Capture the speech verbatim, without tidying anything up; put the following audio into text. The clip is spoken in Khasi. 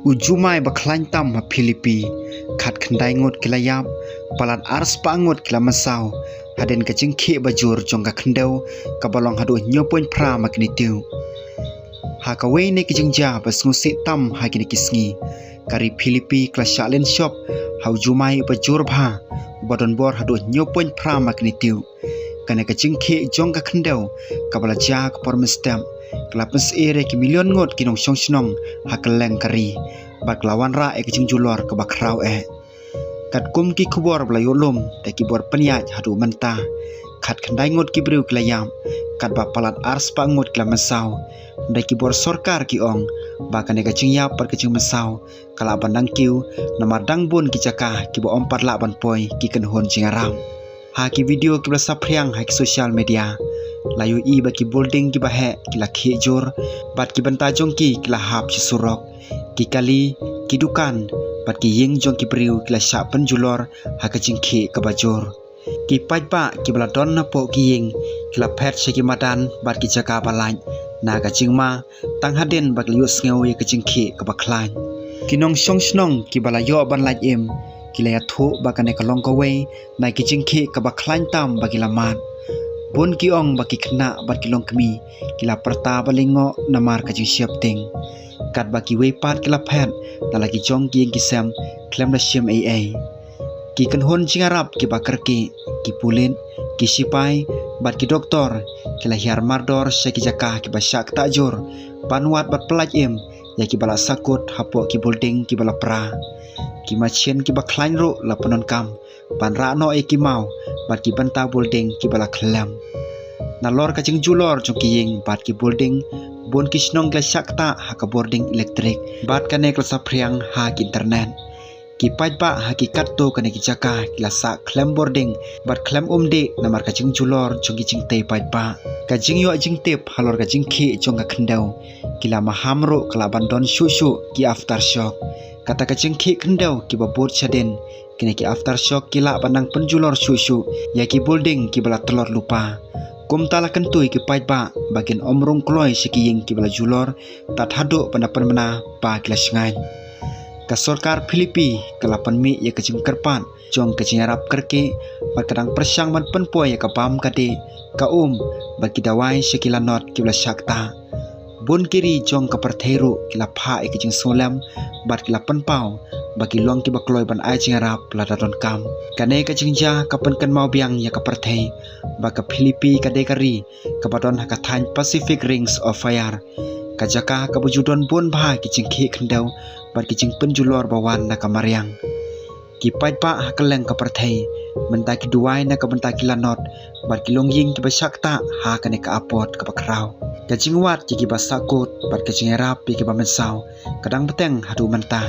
U jumai ba khlaiñ tam ha Philippi, khatkhyndai ngut ki la ïap, palat arspah ngut ki la mynsaw hadien ka jingkhih ba jur jong ka khyndew kaba long haduh hynñiew point phra ma ki nitiew. Ha kawei na ki jingjia ba sngewsih tam ha kine ki sngi, ka ri Philippi ka la shah lynshop ha u jumai uba jur bha, uba don bor haduh hynñiew point phra ma ki nitiew. Kane ka jingkhih jong ka khyndew kaba la jia ha ka por mynstep ka la pynsyier ïa ki million ngut ki nongshong shnong ha kylleng ka ri, bad ka la wanrah ïa ka jingjulor kaba khraw eh. Katkum ki khubor ba la ïoh lum da ki bor pynïaid haduh mynta, khatkhyndai ngut ki briew ki la ïap, katba palat arspah ngut ki la mynsaw. Da ki bor sorkar ki ong ba kane ka jingïap bad ka jingmynsaw ka lah ban nang kiew namar dang bun ki jaka kiba ym pat lah ban poi ki kynhun jingïarap. Ha ki video kiba la saphriang ha ki social media, la ïohi ba ki building kiba heh ki la khih jur, bad ki bynta jong ki ki la hap sha surok. Ki kali, ki dukan, bad ki ïing jong ki briew ki la shah pynjulor ha ka jingkhih kaba jur. Ki paidbah kiba la don napoh ki ïing ki la phet sha ki madan bad ki jaka ba lait na ka jingma, tang hadien ba ki la ïohsngew ïa ka jingkhih kaba khlaiñ. Ki nongshong shnong kiba la ïoh ban lait im ki la ïathuh ba kane ka long kawei na ki jingkhih kaba khlaiñ tam ba ki la mad. Bun ki ong ba ki khynnah bad ki longkmie ki la pyrta ba lyngngoh namar ka jingsheptieng. Katba kiwei pat ki la phet na la ki jong ki ïing ki sem khlem da shim ei ei. Ki kynhun jingïarap kiba kyrkieh, ki pulit, ki shipai, bad ki doktor ki la hiar mardor sha ki jaka kiba shah ktah jur ban wad bad pyllait im ïa kiba la sahkut hapoh ki building kiba la pra. Ki machin kiba khlaiñ ruh la pyndonkam ban rah noh ïa ki maw bad ki bynta building kiba la khyllem. Nalor ka jingjulor jong ki ïing bad ki building, bun ki shnong ki la shah ktah ha ka bording elektrik, bad kane ka la saphriang ha ki internet. Ki paidbah ha ki katto katne ki jaka ki la sah khlem bording bad khlem umdih namar ka jingjulor jong ki jingtei paidbah. Ka jingïoh jingtip halor ka jingkhih jong ka khyndew ki la maham ruh ka lah ban don shuh shuh ki aftershock. Kata ka jingkhih khyndew kiba bud shadien, kine ki aftershock ki lah ban nang pynjulor shuh shuh ïa ki building kiba la tlot lypa. Kumta la kyntu ïa ki paidbah ba kin ym rung kloi sha ki ïing kiba la julor tad haduh ban da pynbna ba ki la shngaiñ. Ka sorkar Philippi ka la pynmih ïa ka jingkyrpad jong ka jingïarap kyrkieh bad ka dang pyrshang ban pynpoi ïa ka bam ka dih, ka um, bad ki dawai sha ki lanot kiba la shah ktah. Bun ki ri jong ka pyrthei ruh ki la phah ïa ka jingsngewlem bad ki la pynpaw ba ki long kiba kloi ban ai jingïarap lada donkam. Kane ka jingjia ka pynkynmaw biang ïa ka pyrthei ba ka Philippi ka dei ka ri kaba don ha ka thaiñ Pacific Rings of Fire, ka jaka kaba ju don bun bha ki jingkhih khyndew bad ki jingpynjulor ba wan na ka mariang. Ki paidbah ha kylleng ka pyrthei mynta ki duwai na ka bynta ki lanot bad ki longïing kiba shah ktah ha kane ka apot kaba khraw. Ka jingwad ïa kiba sahkut bad ka jingïarap ïa kiba mynsaw ka dang bteng haduh mynta.